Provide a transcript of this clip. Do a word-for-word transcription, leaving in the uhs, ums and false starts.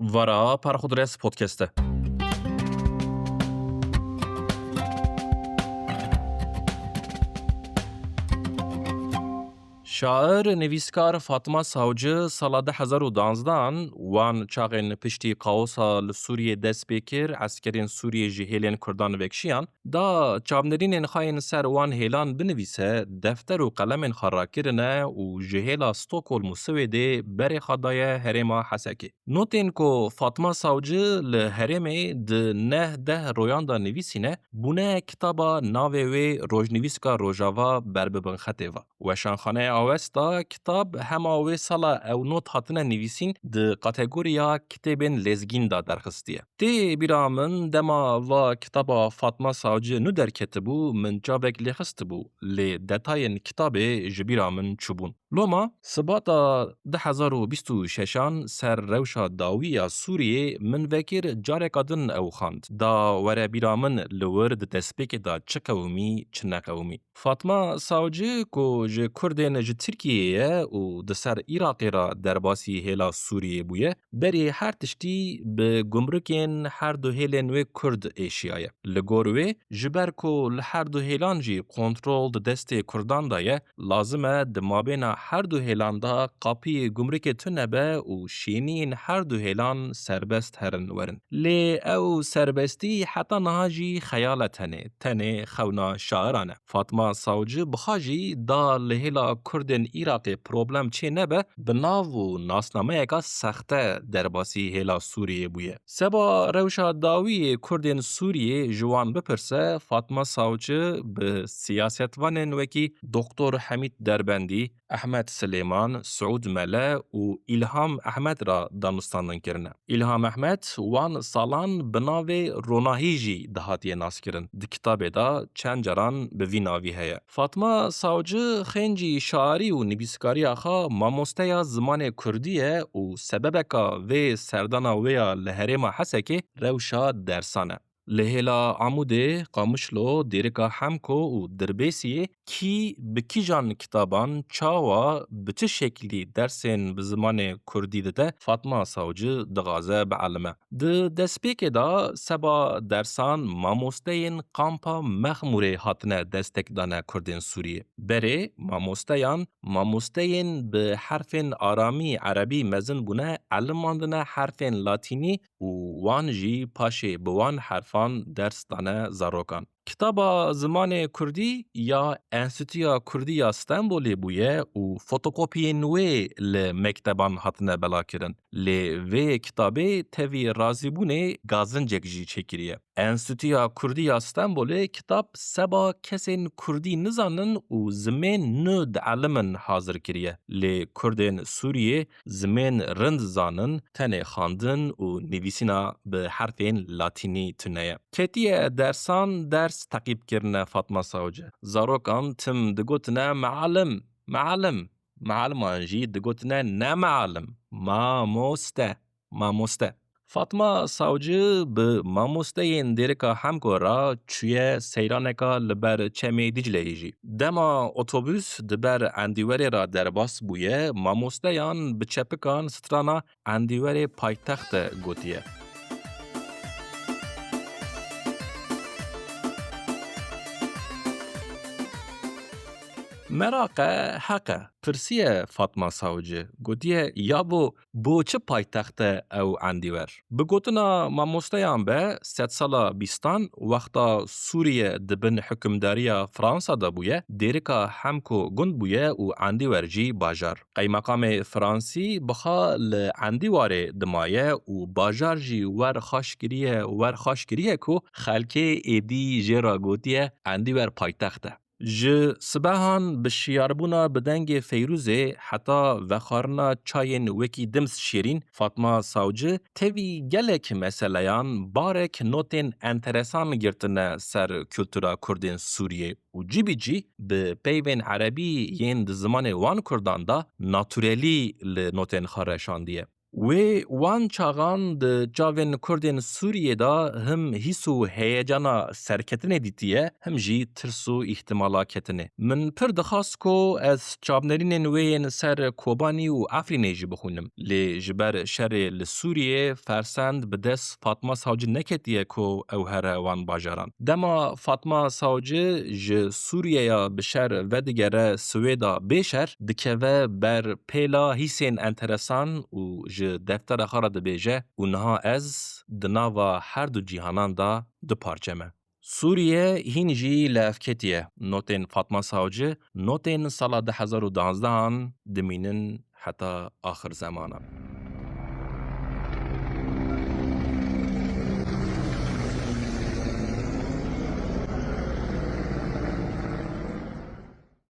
Vara Parxudres Podcast e. Şair, nivîskar Fatma Savcı sala du hezar û danzdan, wan çaxên piştî kaosa li Sûriyê dest pê kir, eskerên Sûriyê ji hêlên Kurdan vekişiyan, da çavnêrînên xwe yên ser wan hêlan binivîse, defter û qelemên xwe rakirine û ji hêla Stockholm û Swêdê berê xwe daye herêma Hesekê. Notên ku Fatma Savcı li herêmê di neh deh royan de nivîsîne, bûne kitaba navê wê Rojnivîska Rojava ber bi binxetê ve. Weşanxaneya Awesta kitab hema wê sala ew not hatine nivîsîn di kategoriya kitêbên lezgîn de derxistiye. Tê bîra min dema va kitaba Fatma Savcı nû derketibû, min çavek lêxistibû, lê detayên kitabê ji bîra min çûbûn. Loma, Sibata du hezar û bîst û şeşan ser rewşa dawî ya Sûriyê min vekir careka din ew xwend. Da were bîra min li wir di destpêkê de çi qewimî, çi neqewimî. Fatma Savcı ku ji Kurdên ji Tirkiyeyê ye û di ser Iraqê re derbasî hêla Sûriyê bûye, berî her tiştî bi gumrikên her du hêlên wê Kurd êşiyaye. Li gor wê, ji ber ku li her du hêlan jî kontrol di destê Kurdan de ye, lazim e di mabêna her du hêlan de qapiyê gumrikê tune be û şêniyên her du hêlan serbest herin werin. Lê ew serbestî heta niha jî xeyal e tenê, tenê xewna şairan e. Fatma Savcı bi xwe jî da li hêla Kurdên Iraqê problem çê nebe, bi nav û nasnameyeka sexte derbasî hêla Sûriyê bûye. Seba rewşa dawî yê Kurdên Sûriyê ji wan bipirse, Fatma Savcı bi siyasetvanên wekî Doktor Hemîd Derbendî, Ehmed Silêman, Siûd Mele û Îlham Ehmed re danûstandin kirine. Îlham Ehmed wan salan bi navê Ronahî jî dihatiye naskirin. Di kitabê de çend caran bi vî navî heye. Fatma Savcı xêncî şairî û nivîskariya xwe mamosteya zimanê kurdî ye û sebebeka vê serdana wê ya li herêma Hesekê rewşa dersan e. Li hêla Amûdê, Qamişlo, Dêrika Hemko û Dirbêsiyê kî bi kîjan kitaban, çawa, bi çi şeklî dersên bi zimanê kurdî dide, Fatma Savcı dixwaze bielime. Di destpêkê de seba dersan mamosteyên kampa Mexmûrê hatine destekdane Kurdên Sûriyê. Berê mamosteyan, mamosteyên bi herfên aramî, erebî mezin bûne, elimandine herfên latînî û wan jî paşê bi wan herfan ders dane zarokan. Kitaba zimanê kurdî ya Enstîtuya Kurdî ya Stenbolê bûye û fotokopiyên wê li mekteban hatine belakirin. Lê vê kitabê tevî razîbûnê gazincek jî çêkiriye. Enstîtuya Kurdî ya Stenbolê kitab seba kesên kurdî nizanin û zimên nû dielimin hazir kiriye. Lê Kurdên Sûriyê zimên rind zanin, tenê xwendin û nivîsîna bi herfên latînî tune ye. Ketiye dersan, ders teqîb kirine Fatma Savcı. Zarokan tim digotine mealim, mealim. Mealiman jî digotine ne mealim, mamoste, mamoste. Fatma Savcı bi mamosteyên Dêrika Hemko re çûye seyraneka li ber Çemê Dîcleyê jî. Dema otobûs di ber Endîwerê re derbas bûye, mamosteyan bi çepikan strana Endîwerê paytexte gotiye. Meraq e, heq e, pirsiye Fatma Savcı. Gotiye, yabo, bo çi paytext e ew Endîwer? Bi gotina mamosteyan be, sedsala bîstan, wexta Sûriye di bin hukimdariya Fransa de bûye, Dêrika Hemko gund bûye û Endîwer jî bajar. Qeymeqamê Fransî bi xwe li Endîwarê dimaye û bajar jî wer xweş kiriye, wer xweş kiriye ku xelkê êdî jê re gotiye, Endîwer paytext e. Ji sibehan bi şiyarbûna bi dengê Feyrûzê heta vexwarina çayên wekî Dims Şêrîn, Fatma Savcı tevî gelek meseleyan barek notên enteresan girtine ser kultura Kurdên Sûriyê û cî bi cî bi peyvên erebî yên di zimanê wan Kurdan de naturelî li notên xwe re şandiye. Wê wan çaxan di çavên Kurdên Sûriyê de him hîs û heyecana serketinê dîtiye, him jî tirs û îhtimala ketinê. Min pir dixwast ku ez çavnerînên wê yên ser Kobanî û Efrînê jî bixwînim. Lê ji ber şerê li Sûriyê fersend bi dest Fatma Savcî neketiye ku ew here wan bajaran. Dema Fatma Savcî ji Sûriyeya bi şer vedigere Swêda bê şer, dikeve ber pêla hîsên enteresan û ji deftera xwe re dibêje, û niha ez di nava her du cîhanan de du parçe me. Sûriye hîn jî li ev ketiye. Notên Fatma Savcî, notên sala du hezar û duwazdeh an dimînin heta axir zemanan.